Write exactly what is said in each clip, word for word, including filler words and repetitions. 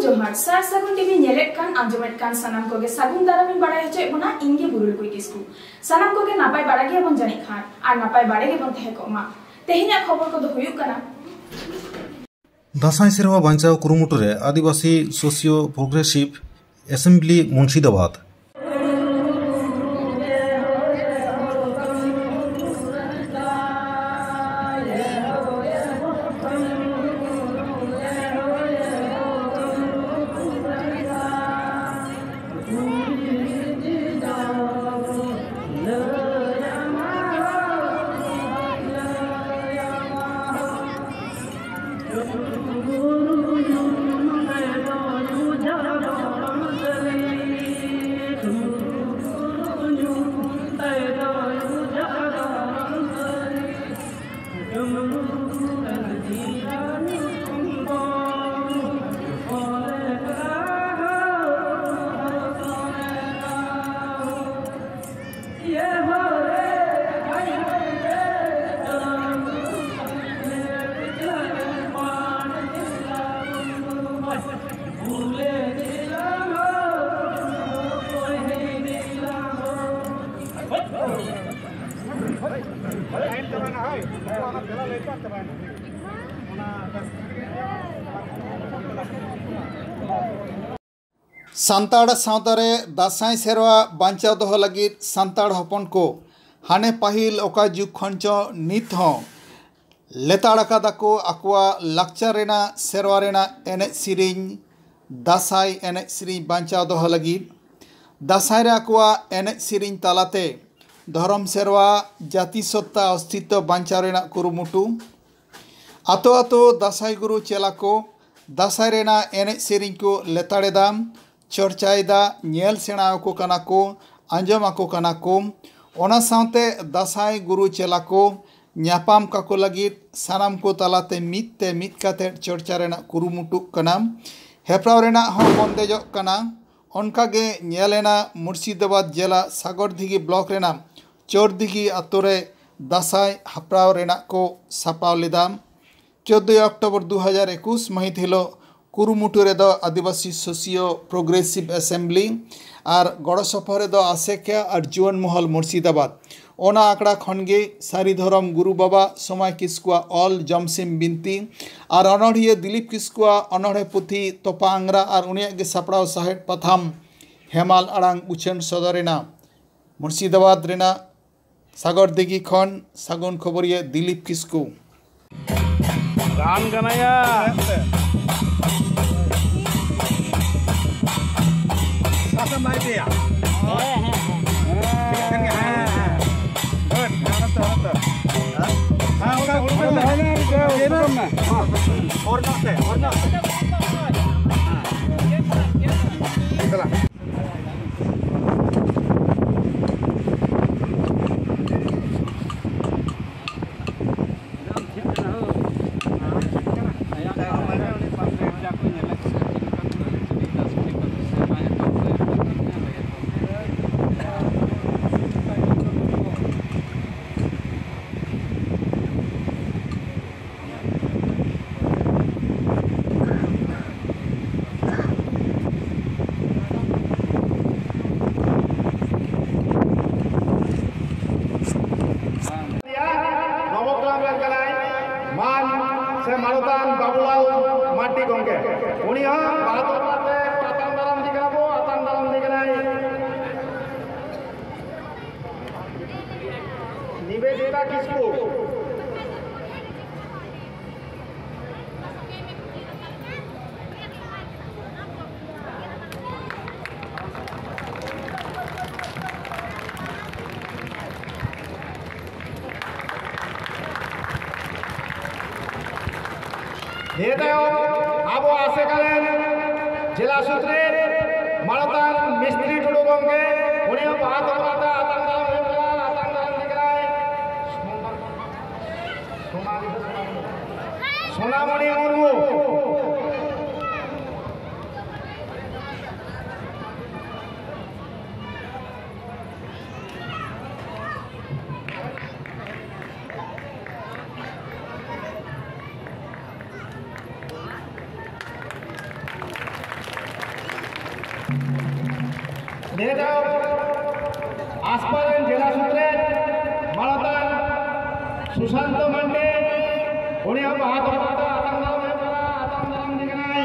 ᱡᱚᱦᱟᱨ, ᱥᱟᱨ ᱥᱟᱹᱜᱩᱱ ᱴᱤᱵᱷᱤ ᱧᱮᱞᱮᱫ ᱠᱟᱱ, ᱟᱸᱡᱚᱢᱮᱫ ᱠᱟᱱ ᱥᱟᱱᱟᱢ ᱠᱚᱜᱮ ᱥᱟᱹᱜᱩᱱ ᱫᱟᱨᱟᱢ ᱤᱧ ᱵᱟᱲᱟᱭ ᱦᱚᱪᱚᱭᱮᱫ ᱵᱚᱱᱟ᱾ ᱤᱧ ᱜᱮ ᱵᱩᱨᱩᱞ ᱠᱩᱲᱤ ᱠᱤᱥᱠᱩ᱾ ᱥᱟᱱᱟᱢ ᱠᱚᱜᱮ ᱱᱟᱯᱟᱭ ᱵᱟᱲᱟ ᱜᱮᱭᱟᱵᱚᱱ ᱡᱟᱹᱱᱤᱡ ᱠᱷᱟᱱ, ᱟᱨ ᱱᱟᱯᱟᱭ ᱵᱟᱲᱟ ᱜᱮᱵᱚᱱ ᱛᱟᱦᱮᱸ ᱠᱚᱜ ᱢᱟ᱾ ᱛᱮᱦᱮᱧᱟᱜ ᱠᱷᱚᱵᱚᱨ ᱠᱚᱫᱚ ᱦᱩᱭᱩᱜ ᱠᱟᱱᱟ᱾ ᱫᱟᱸᱥᱟᱭ ᱥᱮᱨᱣᱟ ᱵᱟᱧᱪᱟᱣ ᱠᱩᱨᱩᱢᱩᱴᱩ ᱨᱮ ᱟᱹᱫᱤᱵᱟᱹᱥᱤ ᱥᱳᱥᱤᱭᱳ ᱯᱨᱳᱜᱨᱮᱥᱤᱵᱷ ᱮᱥᱮᱢᱵᱞᱤ ᱢᱩᱨᱥᱤᱫᱟᱵᱟᱫᱽ᱾ ᱥᱟᱱᱛᱟᱲ ᱥᱟᱶᱛᱟ ᱨᱮ ᱫᱟᱸᱥᱟᱭ ᱥᱮᱨᱣᱟ ᱵᱟᱧᱪᱟᱣ ᱫᱚᱦᱚ ᱞᱟᱹᱜᱤᱫ ᱥᱟᱱᱛᱟᱲ ᱦᱚᱯᱚᱱ ᱠᱚ ᱦᱟᱱᱮ ᱯᱟᱹᱦᱤᱞ ᱚᱠᱟ ᱡᱩᱜᱽ ᱠᱷᱚᱱ ᱪᱚ ᱱᱤᱛ ᱦᱚᱸ ᱞᱮᱛᱟᱲ ᱟᱠᱟᱫᱟ ᱠᱚ ᱟᱠᱚᱣᱟᱜ ᱞᱟᱠᱪᱟᱨ ᱨᱮᱱᱟᱜ, ᱥᱮᱨᱣᱟ ᱨᱮᱱᱟᱜ ᱮᱱᱮᱡ ᱥᱮᱨᱮᱧ, ᱫᱟᱸᱥᱟᱭ ᱮᱱᱮᱡ ᱥᱮᱨᱮᱧ ᱵᱟᱧᱪᱟᱣ ᱫᱚᱦᱚ ᱞᱟᱹᱜᱤᱫ᱾ ᱫᱟᱸᱥᱟᱭ ᱨᱮ ᱟᱠᱚᱣᱟᱜ ᱮᱱᱮᱡ ᱥᱮᱨᱮᱧ ᱛᱟᱞᱟᱛᱮ ᱫᱷᱚᱨᱚᱢ ᱥᱮᱨᱣᱟ, ᱡᱟᱹᱛᱤ ᱥᱚᱛᱛᱟ ᱚᱥᱛᱤᱛᱛᱚ ᱵᱟᱧᱪᱟᱣ ᱨᱮᱱᱟᱜ ᱠᱩᱨᱩᱢᱩᱴᱩ᱾ ᱟᱛᱳ ᱟᱛᱳ ᱫᱟᱸᱥᱟᱭ ᱜᱩᱨᱩ ᱪᱮᱞᱟ ᱠᱚ ᱫᱟᱸᱥᱟᱭ ᱨᱮᱱᱟᱜ ᱮᱱᱮᱡ ᱥᱮᱨᱮᱧ ᱠᱚ ᱞᱮᱛᱟᱲ ᱮᱫᱟ, ᱪᱚᱨᱪᱟᱭᱮᱫᱟ, ᱧᱮᱞ ᱥᱮᱬᱟ ᱟᱠᱚ ᱠᱟᱱᱟ ᱠᱚ, ᱟᱸᱡᱚᱢ ᱟᱠᱚ ᱠᱟᱱᱟ ᱠᱚ᱾ ᱚᱱᱟ ᱥᱟᱶᱛᱮ ᱫᱟᱸᱥᱟᱭ ᱜᱩᱨᱩ ᱪᱮᱞᱟ ᱠᱚ ᱧᱟᱯᱟᱢ ᱠᱟᱠᱚ ᱞᱟᱹᱜᱤᱫ ᱥᱟᱱᱟᱢ ᱠᱚ ᱛᱟᱞᱟᱛᱮ ᱢᱤᱫ ᱛᱮ ᱢᱤᱫ ᱠᱟᱛᱮ ᱪᱚᱨᱪᱟ ᱨᱮᱱᱟᱜ ᱠᱩᱨᱩᱢᱩᱴᱩᱜ ᱠᱟᱱᱟ᱾ ᱦᱮᱯᱨᱟᱣ ᱨᱮᱱᱟᱜ ᱦᱚᱸ ᱵᱚᱱᱫᱮᱡᱚᱜ ᱠᱟᱱᱟ᱾ ᱚᱱᱠᱟ ᱜᱮ ᱧᱮᱞ ᱮᱱᱟ ᱢᱩᱨᱥᱤᱫᱟᱵᱟᱫᱽ ᱡᱮᱞᱟ ᱥᱟᱜᱚᱨᱫᱤᱜᱷᱤ ᱵᱞᱚᱠ ᱨᱮᱱᱟᱜ ᱪᱚᱨᱫᱤᱜᱷᱤ ᱟᱛᱳ ᱨᱮ ᱫᱟᱸᱥᱟᱭ ᱦᱮᱯᱨᱟᱣ ᱨᱮᱱᱟᱜ ᱠᱚ ᱥᱟᱯᱲᱟᱣ ᱞᱮᱫᱟ᱾ ᱪᱳᱫᱽᱫᱳᱭ ᱚᱠᱴᱳᱵᱚᱨ ᱫᱩ ᱦᱟᱡᱟᱨ ᱮᱠᱩᱥ ᱢᱟᱹᱦᱤᱛ ᱦᱤᱞᱳᱜ ᱠᱩᱨᱩᱢᱩᱴᱩ ᱨᱮᱫᱚ ᱟᱹᱫᱤᱵᱟᱹᱥᱤ ᱥᱳᱥᱤᱭᱳ ᱯᱨᱳᱜᱨᱮᱥᱤᱵᱷ ᱮᱥᱮᱢᱵᱞᱤ ᱟᱨ ᱜᱚᱲᱚ ᱥᱚᱯᱚᱦᱚᱫ ᱨᱮᱫᱚ ᱟᱥᱮᱠᱟ ᱟᱨ ᱡᱩᱣᱟᱹᱱ ᱢᱚᱦᱚᱞ ᱢᱩᱨᱥᱤᱫᱟᱵᱟᱫᱽ᱾ ᱚᱱᱟ ᱟᱠᱷᱲᱟ ᱠᱷᱚᱱ ᱜᱮ ᱥᱟᱹᱨᱤ ᱫᱷᱚᱨᱚᱢ ᱜᱩᱨᱩ ᱵᱟᱵᱟ ᱥᱚᱢᱟᱭ ᱠᱤᱥᱠᱩᱣᱟᱜ ᱚᱞ ᱡᱚᱢᱥᱤᱢ ᱵᱤᱱᱛᱤ ᱟᱨ ᱚᱱᱚᱬᱦᱤᱭᱟᱹ ᱫᱤᱞᱤᱯ ᱠᱤᱥᱠᱩᱣᱟᱜ ᱚᱱᱚᱬᱦᱮ ᱯᱩᱛᱷᱤ ᱛᱚᱯᱟ ᱟᱝᱜᱽᱨᱟ ᱟᱨ ᱩᱱᱤᱭᱟᱜ ᱜᱮ ᱥᱟᱯᱲᱟᱣ ᱥᱟᱶᱦᱮᱫ ᱯᱟᱛᱷᱟᱢ ᱦᱮᱢᱟᱞ ᱟᱲᱟᱝ ᱩᱪᱷᱟᱹᱱ ᱥᱚᱫᱚᱨ ᱮᱱᱟ᱾ ᱢᱩᱨᱥᱤᱫᱟᱵᱟᱫᱽ ᱨᱮᱱᱟᱜ ᱥᱟᱜᱚᱨ ᱫᱤᱜᱷᱤ ᱠᱷᱚᱱ ᱥᱟᱹᱜᱩᱱ ᱠᱷᱚᱵᱚᱨᱤᱭᱟᱹ ᱫᱤᱞᱤᱯ ᱠᱤᱥᱠᱩ᱾ ᱨᱟᱱ ᱠᱟᱱᱟᱭᱟ᱾ ᱥᱟᱥᱟᱢ ᱵᱟᱭ ᱯᱮᱭᱟ᱾ ᱦᱮᱸ, ᱦᱮᱸ, ᱦᱮᱸ᱾ ᱦᱮᱸ, ᱦᱮᱸ, ᱦᱮᱸ᱾ ᱜᱩᱰ᱾ ᱦᱮᱸ, ᱚᱱᱟ ᱛᱚ, ᱚᱱᱟ ᱛᱚ᱾ ᱦᱮᱸ, ᱚᱱᱠᱟ ᱦᱩᱲᱩ ᱠᱚ ᱦᱮᱸ, ᱦᱮᱸ, ᱦᱮᱸ, ᱦᱮᱸ᱾ ᱚᱨ ᱧᱚᱜ ᱛᱮ, ᱚᱨ ᱧᱚᱜ ᱛᱮ᱾ ᱦᱮᱸ᱾ ᱪᱟᱞᱟᱜ᱾ ᱱᱚᱵᱚᱜᱨᱟᱢ ᱨᱮᱱ ᱠᱟᱱᱟᱭ ᱢᱟᱱ ᱥᱮ ᱢᱟᱱᱚᱛᱟᱱ ᱵᱟᱵᱩᱞᱟᱞ ᱢᱟᱨᱰᱤ ᱜᱚᱢᱠᱮ᱾ ᱩᱱᱤ ᱦᱚᱸ ᱵᱟᱦᱟ ᱛᱚᱨᱯᱟᱛᱮ ᱟᱛᱟᱝ ᱫᱟᱨᱟᱢ ᱤᱫᱤ ᱠᱟᱱᱟ ᱵᱚ, ᱟᱛᱟᱝ ᱫᱟᱨᱟᱢ ᱤᱫᱤ ᱠᱟᱱᱟᱭ ᱱᱤᱵᱮᱫᱤᱛᱟ ᱠᱤᱥᱠᱩ᱾ ᱱᱤᱭᱟᱹ ᱛᱟᱭᱚᱢ ᱟᱵᱚ ᱟᱥᱮᱠᱟ ᱨᱮᱱ ᱡᱮᱞᱟ ᱥᱩᱛᱨᱮᱛ ᱢᱟᱱᱚᱛᱟᱱ ᱢᱤᱥᱛᱨᱤ ᱴᱩᱰᱩ ᱜᱚᱢᱠᱮ, ᱩᱱᱤ ᱦᱚᱸ ᱵᱟᱦᱟ ᱛᱚᱨᱯᱟᱛᱮ ᱟᱛᱟᱝ ᱫᱟᱨᱟᱢ ᱦᱩᱭᱩᱜ ᱠᱟᱱᱟ, ᱟᱛᱟᱝ ᱫᱟᱨᱟᱢ ᱤᱫᱤ ᱠᱟᱱᱟᱭ ᱥᱳᱱᱟᱢᱚᱱᱤ ᱢᱩᱨᱢᱩ᱾ ᱱᱤᱭᱟᱹ ᱫᱚ ᱟᱥᱯᱟ ᱨᱮᱱ ᱡᱮᱞᱟ ᱥᱩᱛᱨᱮᱛ ᱢᱟᱱᱚᱛᱟᱱ ᱥᱩᱥᱟᱱᱛᱚ ᱢᱟᱱᱰᱤ, ᱩᱱᱤᱭᱟᱜ ᱵᱟᱦᱟ ᱛᱚᱨᱯᱷ ᱠᱷᱚᱱ ᱟᱛᱟᱝ ᱫᱟᱨᱟᱢ ᱦᱩᱭᱩᱜ ᱠᱟᱱᱟ, ᱟᱛᱟᱝ ᱫᱟᱨᱟᱢ ᱤᱫᱤ ᱠᱟᱱᱟᱭ᱾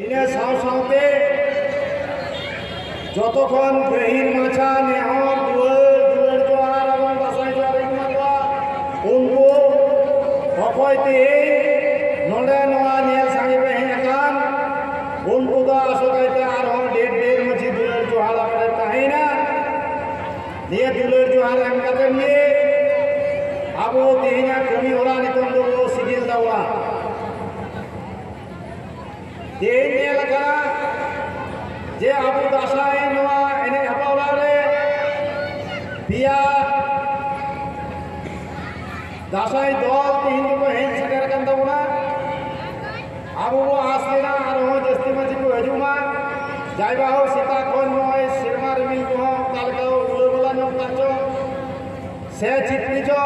ᱤᱱᱟᱹ ᱥᱟᱶ ᱥᱟᱶᱛᱮ ᱡᱚᱛᱚ ᱠᱷᱚᱱ ᱜᱟᱹᱦᱤᱨ ᱢᱟᱪᱷᱟ ᱱᱮᱦᱚᱨ, ᱫᱩᱣᱟᱹᱨ, ᱫᱩᱞᱟᱹᱲ ᱡᱚᱦᱟᱨ ᱮᱵᱚᱝ ᱫᱟᱸᱥᱟᱭ ᱡᱚᱦᱟᱨ ᱤᱧ ᱮᱢᱟ ᱠᱚᱣᱟ᱾ ᱩᱱᱠᱩ ᱚᱠᱚᱭ ᱛᱮᱦᱮᱧ ᱱᱚᱰᱮ ᱱᱚᱣᱟ ᱧᱮᱞ ᱥᱟᱸᱜᱮ ᱯᱮ ᱦᱮᱡ ᱟᱠᱟᱱ, ᱩᱱᱠᱩ ᱫᱚ ᱟᱥᱚᱠᱟᱭᱛᱮ ᱟᱨᱦᱚᱸ ᱰᱷᱮᱨ ᱰᱷᱮᱨ ᱢᱟᱹᱡᱷᱤ ᱫᱩᱞᱟᱹᱲ ᱡᱚᱦᱟᱨ ᱟᱯᱮ ᱛᱟᱦᱮᱸᱭᱮᱱᱟ᱾ ᱱᱤᱭᱟᱹ ᱫᱩᱞᱟᱹᱲ ᱡᱚᱦᱟᱨ ᱮᱢ ᱠᱟᱛᱮ ᱜᱮ ᱟᱵᱚ ᱛᱮᱦᱮᱧᱟᱜ ᱠᱟᱹᱢᱤ ᱦᱚᱨᱟ ᱱᱤᱛᱚᱝ ᱫᱚᱵᱚ ᱥᱤᱜᱤᱞ ᱫᱟᱲᱮᱭᱟᱜᱼᱟ᱾ ᱛᱮᱦᱮᱧ ᱧᱮᱞ ᱟᱠᱟᱱᱟ ᱡᱮ ᱟᱵᱚ ᱫᱟᱸᱥᱟᱭ ᱱᱚᱣᱟ ᱮᱱᱮᱡ ᱦᱮᱯᱨᱟᱣ ᱨᱮ ᱯᱮᱭᱟ ᱫᱟᱸᱥᱟᱭ ᱫᱚᱞ ᱛᱮᱦᱮᱧ ᱫᱚᱠᱚ ᱦᱮᱡ ᱥᱮᱴᱮᱨ ᱟᱠᱟᱱ ᱛᱟᱵᱚᱱᱟ᱾ ᱟᱵᱚ ᱵᱚ ᱟᱸᱥ ᱞᱮᱱᱟ ᱟᱨᱦᱚᱸ ᱡᱟᱹᱥᱛᱤ ᱢᱟᱹᱡᱷᱤ ᱠᱚ ᱦᱤᱡᱩᱜ ᱢᱟ᱾ ᱡᱟᱭ ᱵᱟᱦᱳ, ᱥᱮᱛᱟᱜ ᱠᱷᱚᱱ ᱱᱚᱜᱼᱚᱭ ᱥᱮᱨᱢᱟ ᱨᱤᱢᱤᱞ ᱠᱚᱦᱚᱸ ᱚᱠᱟ ᱞᱮᱠᱟ ᱩᱞᱟᱹ ᱵᱟᱞᱟ ᱧᱚᱜ ᱠᱟᱜ ᱪᱚ, ᱥᱮ ᱪᱮᱫ ᱠᱚᱪᱚ,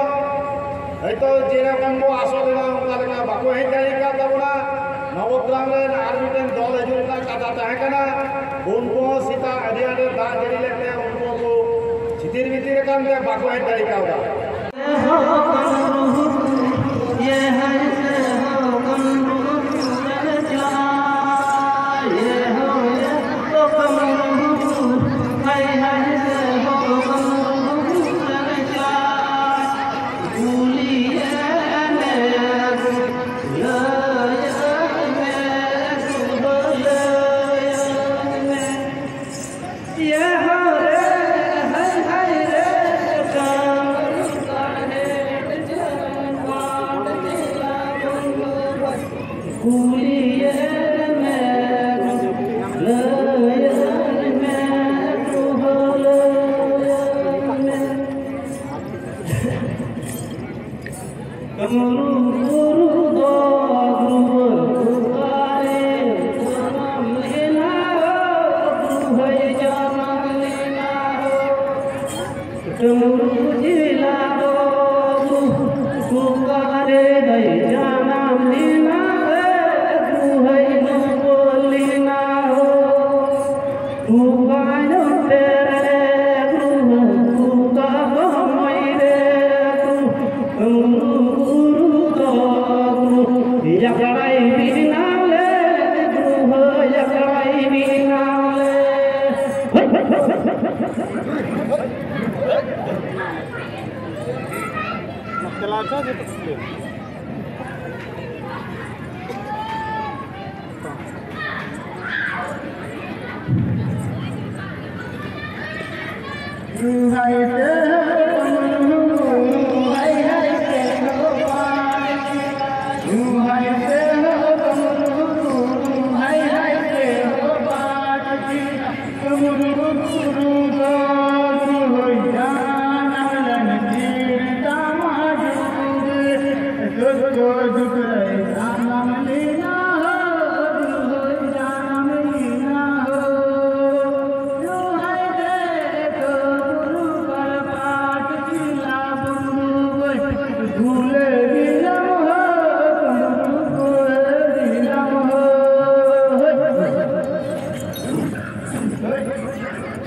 ᱦᱚᱭᱛᱳ ᱡᱮᱨᱚᱠᱚᱢ ᱵᱚ ᱟᱥᱚᱜ ᱞᱮᱱᱟ ᱚᱱᱠᱟ ᱞᱮᱠᱟ ᱵᱟᱠᱚ ᱦᱮᱡ ᱫᱟᱲᱮ ᱟᱠᱟᱫ ᱛᱟᱵᱚᱱᱟ᱾ ᱱᱚᱵᱚᱜᱨᱟᱢ ᱨᱮᱱ ᱟᱨ ᱢᱤᱫᱴᱮᱱ ᱫᱚᱞ ᱦᱤᱡᱩᱜ ᱨᱮᱱᱟᱜ ᱠᱟᱛᱷᱟ ᱛᱟᱦᱮᱸ ᱠᱟᱱᱟ, ᱩᱱᱠᱩ ᱦᱚᱸ ᱥᱮᱛᱟᱜ ᱟᱹᱰᱤ ᱟᱸᱴᱮ ᱫᱟᱜ ᱡᱟᱹᱲᱤ ᱞᱮᱫ ᱛᱮ ᱩᱱᱠᱩ ᱦᱚᱸᱠᱚ ᱪᱷᱤᱛᱤᱨ ᱵᱤᱛᱤᱨ ᱟᱠᱟᱱ ᱛᱮ ᱵᱟᱠᱚ ᱦᱮᱡ ᱫᱟᱲᱮ ᱠᱟᱣᱫᱟ᱾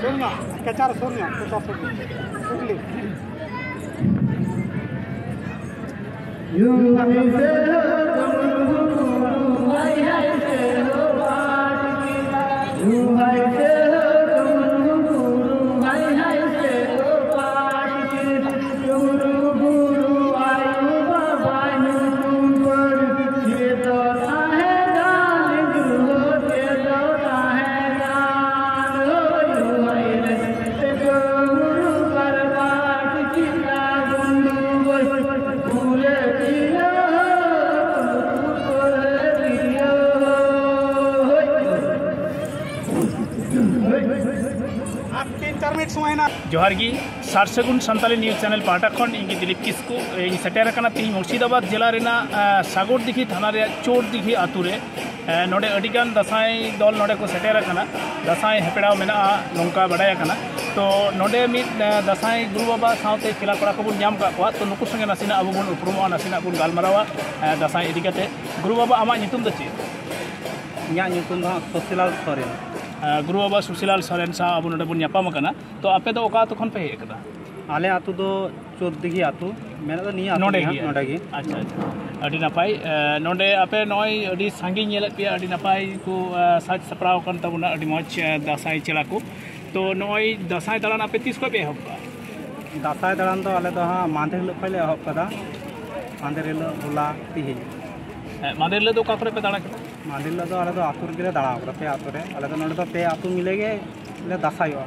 ᱥᱩᱨ ᱧᱚᱜ, ᱠᱮᱪᱟᱨ ᱥᱩᱨ ᱧᱚᱜ, ᱠᱮᱪᱟᱨ ᱥᱩᱨ ᱧᱚᱜ᱾ ᱦᱩᱜᱽᱞᱤ᱾ ᱟᱨ ᱛᱤᱱ ᱪᱟᱨ ᱢᱤᱱᱤᱴ ᱥᱚᱢᱚᱭ ᱦᱮᱱᱟᱜ᱾ ᱡᱚᱦᱟᱨ ᱜᱮ, ᱥᱟᱨ ᱥᱟᱹᱜᱩᱱ ᱥᱟᱱᱛᱟᱞᱤ ᱱᱤᱭᱩᱡᱽ ᱪᱮᱱᱮᱞ ᱯᱟᱦᱴᱟ ᱠᱷᱚᱱ ᱤᱧ ᱜᱮ ᱫᱤᱞᱤᱯ ᱠᱤᱥᱠᱩ᱾ ᱤᱧ ᱥᱮᱴᱮᱨ ᱟᱠᱟᱱᱟ ᱛᱤᱦᱤᱧ ᱢᱩᱨᱥᱤᱫᱟᱵᱟᱫᱽ ᱡᱮᱞᱟ ᱨᱮᱱᱟᱜ, ᱟᱸ, ᱥᱟᱜᱚᱨ ᱫᱤᱜᱷᱤ ᱛᱷᱟᱱᱟ ᱨᱮᱭᱟᱜ ᱪᱳᱨ ᱫᱤᱜᱷᱤ ᱟᱛᱳ ᱨᱮ᱾ ᱮᱸ, ᱱᱚᱰᱮ ᱟᱹᱰᱤ ᱜᱟᱱ ᱫᱟᱸᱥᱟᱭ ᱫᱚᱞ ᱱᱚᱰᱮ ᱠᱚ ᱥᱮᱴᱮᱨ ᱟᱠᱟᱱᱟ᱾ ᱫᱟᱸᱥᱟᱭ ᱦᱮᱯᱲᱟᱣ ᱢᱮᱱᱟᱜᱼᱟ ᱱᱚᱝᱠᱟ ᱵᱟᱰᱟᱭ ᱟᱠᱟᱱᱟ᱾ ᱛᱚ ᱱᱚᱰᱮ ᱢᱤᱫ, ᱮᱸ, ᱫᱟᱸᱥᱟᱭ ᱜᱩᱨᱩ ᱵᱟᱵᱟ ᱥᱟᱶᱛᱮ ᱪᱮᱞᱟ ᱠᱚᱲᱟ ᱠᱚᱵᱚᱱ ᱧᱟᱢ ᱟᱠᱟᱫ ᱠᱚᱣᱟ᱾ ᱛᱚ ᱱᱩᱠᱩ ᱥᱚᱸᱜᱮ ᱱᱟᱥᱮᱱᱟᱜ ᱟᱵᱚ ᱵᱚᱱ ᱩᱯᱨᱩᱢᱚᱜᱼᱟ, ᱱᱟᱥᱮᱱᱟᱜ ᱵᱚᱱ ᱜᱟᱞᱢᱟᱨᱟᱣᱟ, ᱮᱸ, ᱫᱟᱸᱥᱟᱭ ᱤᱫᱤ ᱠᱟᱛᱮ᱾ ᱜᱩᱨᱩ ᱵᱟᱵᱟ, ᱟᱢᱟᱜ ᱧᱩᱛᱩᱢ ᱫᱚ ᱪᱮᱫ? ᱤᱧᱟᱹᱜ ᱧᱩᱛᱩᱢ ᱫᱚ ᱦᱟᱸᱜ ᱥᱚᱥᱤᱞᱟᱞ ᱥᱚᱨᱮᱱ᱾ ᱮᱸ, ᱜᱩᱨᱩ ᱵᱟᱵᱟ ᱥᱩᱥᱤᱞᱟᱞ ᱥᱚᱨᱮᱱ ᱥᱟᱶ ᱟᱵᱚ ᱱᱚᱰᱮ ᱵᱚᱱ ᱧᱟᱯᱟᱢ ᱟᱠᱟᱱᱟ᱾ ᱛᱚ ᱟᱯᱮ ᱫᱚ ᱚᱠᱟ ᱟᱹᱛᱩ ᱠᱷᱚᱱ ᱯᱮ ᱦᱮᱡ ᱟᱠᱟᱱᱟ? ᱟᱞᱮ ᱟᱹᱛᱩ ᱫᱚ ᱪᱳᱫᱽᱫᱤᱜᱷᱤ ᱟᱹᱛᱩ, ᱢᱮᱱᱟᱜ ᱫᱚ ᱱᱤᱭᱟᱹ ᱟᱹᱛᱩ ᱱᱚᱰᱮ ᱜᱮ ᱜᱮ? ᱦᱟᱸᱜ, ᱱᱚᱰᱮ ᱜᱮ᱾ ᱟᱪᱪᱷᱟ, ᱟᱪᱪᱷᱟ, ᱟᱹᱰᱤ ᱱᱟᱯᱟᱭ᱾ ᱮ, ᱱᱚᱰᱮ ᱟᱯᱮ ᱱᱚᱜᱼᱚᱭ ᱟᱹᱰᱤ ᱥᱟᱸᱜᱮᱧ ᱧᱮᱞᱮᱫ ᱯᱮᱭᱟ, ᱟᱹᱰᱤ ᱱᱟᱯᱟᱭ ᱠᱚ, ᱮ, ᱥᱟᱡᱽ ᱥᱟᱯᱲᱟᱣ ᱟᱠᱟᱱ ᱛᱟᱵᱚᱱᱟ, ᱟᱹᱰᱤ ᱢᱚᱡᱽ, ᱮ, ᱫᱟᱸᱥᱟᱭ ᱪᱮᱞᱟ ᱠᱚ᱾ ᱛᱚ ᱱᱚᱜᱼᱚᱭ ᱫᱟᱸᱥᱟᱭ ᱫᱟᱬᱟᱱ ᱟᱯᱮ ᱛᱤᱥ ᱠᱷᱚᱱ ᱯᱮ ᱮᱦᱚᱵ ᱠᱟᱜᱼᱟ? ᱫᱟᱸᱥᱟᱭ ᱫᱟᱬᱟᱱ ᱫᱚ ᱟᱞᱮ ᱫᱚ ᱦᱟᱸᱜ ᱢᱟᱦᱫᱮᱨ ᱦᱤᱞᱳᱜ ᱠᱷᱚᱱ ᱞᱮ ᱮᱦᱚᱵ ᱠᱟᱫᱟ, ᱢᱟᱦᱫᱮᱨ ᱦᱤᱞᱳᱜ, ᱦᱚᱞᱟ, ᱛᱤᱦᱤᱧ᱾ ᱮ, ᱢᱟᱦᱫᱮᱨ ᱦᱤᱞᱳᱜ ᱫᱚ ᱚᱠᱟ ᱠᱚᱨᱮ ᱯᱮ ᱫᱟᱬᱟ ᱠᱮᱫᱟ? ᱢᱟᱦᱫᱮᱨ ᱦᱤᱞᱳᱜ ᱫᱚ ᱟᱞᱮ ᱫᱚ ᱟᱹᱛᱩ ᱨᱮᱜᱮ ᱞᱮ ᱫᱟᱬᱟ ᱠᱟᱫᱟ, ᱯᱮ ᱟᱹᱛᱩ ᱨᱮ᱾ ᱟᱞᱮ ᱫᱚ ᱱᱚᱰᱮ ᱫᱚ ᱯᱮ ᱟᱹᱛᱩ ᱢᱤᱞᱮ ᱜᱮ ᱞᱮ ᱫᱟᱸᱥᱟᱭᱚᱜᱼᱟ᱾